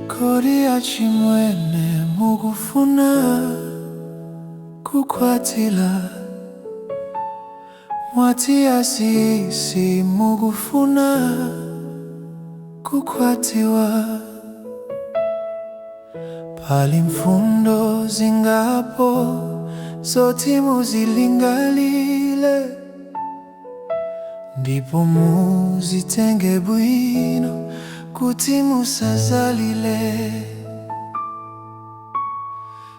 Kodi achimwene mukufuna kukwatila? Mwati asisi mukufuna kukwatiwa? Pali mfundo zingapo zoti muzilingalile, ndipo muzitenge bwino kuti musazalile.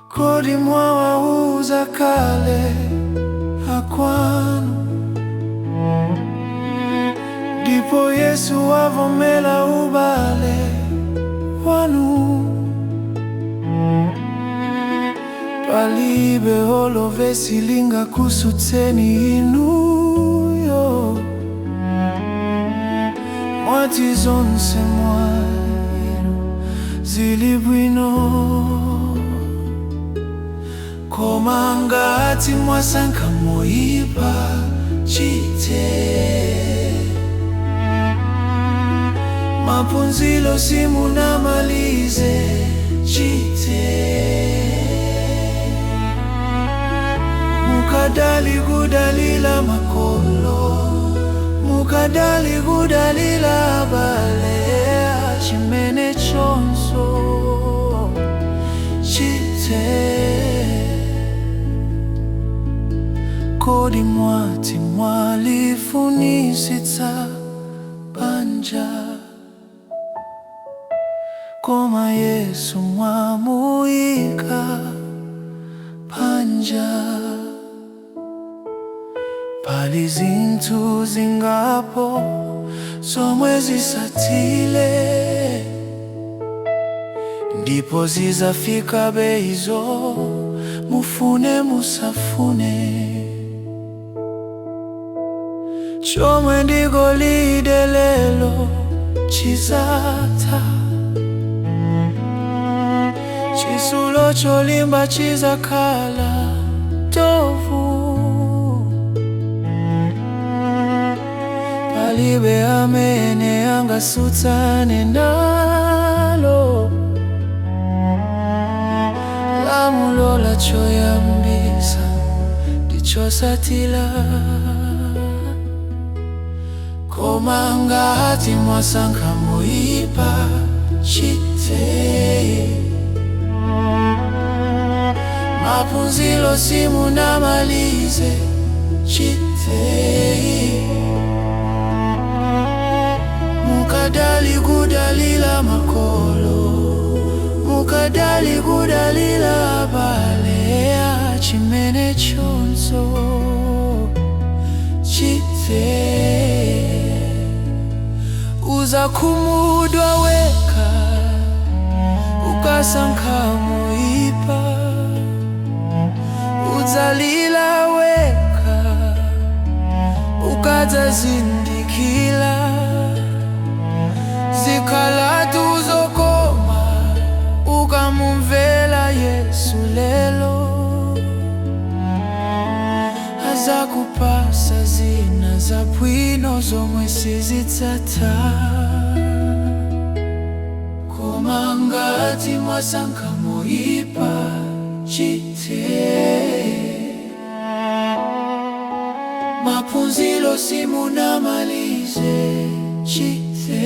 Kodi mwawauza kale akwanu, ndipo Yesu wavomela ubale wanu? Palibe olo vesi lingakusutseni inuyo. Mwati zonse mwa inu zili bwino. Koma ngati mwasankha moyipa, chite maphunziro simunamalize, chite mukadali kudalila makolo, mukadali kudalila abale, chimene chonso chite. Kodi mwati mwalifunisitsa banja, koma Yesu mwamuyika panja? Pali zinthu zingapo zomwe zisatile, ndipo zizafika beizo, mufune musafune. Chomwe ndi golide lelo chizatha, chisulo cholimba chizakhala tovu. Palibe amene angasutsane nalo lamulo la choyambisa ndichosatila. Koma ngati mwasankha moyipa, chite maphunziro simunamalize, chite mukadali kudalila makolo, mukadali kudalila abale, chimene chonso chite. Uzakhumudwa wekha ukasankha moyipa, udzalila wekha ukadzazindikila. Zikhalatu zokoma ukamumvela Yesu lelo, azakupasa zina zabwino zomwe sizidzatha. Koma ngati mwasankha moyipa, chite maphunziro simunamalize, chite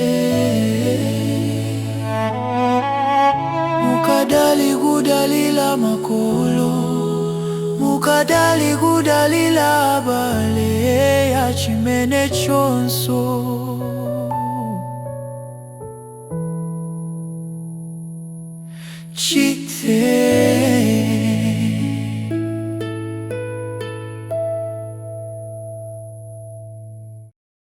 mukadali kudalila makolo, mukadali kudalila abale, chimene chonso.